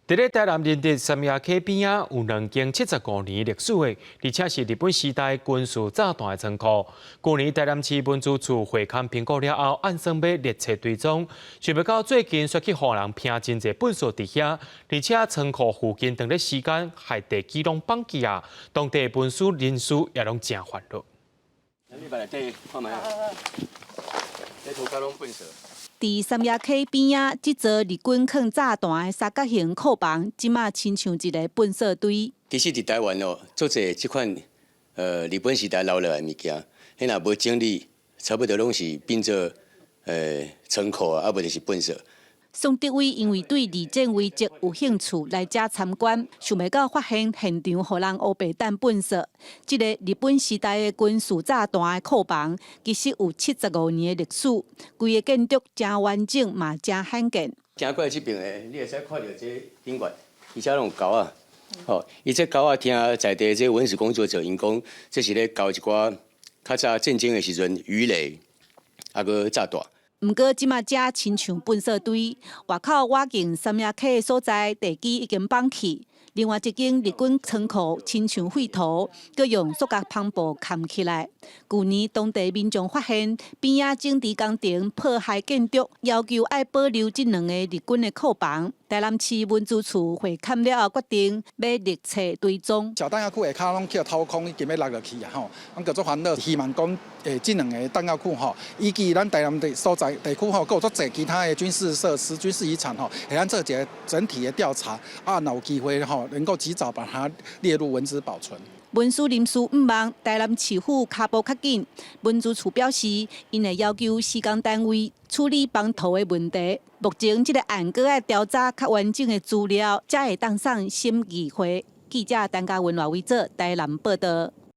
佇咧台南仁德三亞溪邊仔有兩間75年歷史的，而且是日本時代軍事炸彈的倉庫。舊年台南市文資處會勘評估了後，按算欲列冊追蹤，想袂到最近煞去予人拚真濟糞埽佇遐，而且倉庫附近當咧時間害地基攏崩去啊！當地文史人士也攏誠煩惱。你內底看覓啊？這塗跤攏糞埽。佇三亞溪邊仔，這座日軍囥炸彈的三角形庫房，這馬親像一个糞埽堆。其實佇台灣哦，足濟這款日本時代留落來的物件，彼若無整理，差不多攏是變做倉庫啊，啊無就是糞埽。宋德偉因為對二戰遺跡有興趣，來遮參觀，想袂到發現現場予人烏白擲糞埽。這个日本時代的軍事炸彈的庫房，其實有七十五年的歷史，規个建築誠完整，嘛誠罕見。行過來這爿的，你會使看著這頂懸，伊遮攏有鉤仔，吼，伊這鉤仔聽在地這文史工作者𪜶講，這是咧鉤一寡較早戰爭的時陣魚雷，啊閣炸彈。毋過，這馬遮親像糞埽堆，外口倚近三亞溪的所在，地基已經崩去。另外一間日軍倉庫親像廢土，閣用塑膠帆布崁起來。舊年當地民眾發現邊仔整治工程破壞建築，要求愛保留這兩个日軍的庫房。台南市文資處會勘了後，決定欲列冊追蹤。小彈藥庫下跤攏去掏空，已經欲落落去啊吼，攏叫做煩惱。希望講這兩个彈藥庫吼，以及咱台南的所在地區吼，閣有足濟其他的軍事設施、軍事遺產吼，會當做一个整體的調查，啊，若有機會吼，能夠及早把它列入文資保存。文史人士向望台南市府跤步較緊，文資處表示，𪜶會要求施工單位處理崩土的問題。目前這个案閣愛調查較完整的資料，才會當送審議會。記者陳嘉文、賴偉哲台南報導。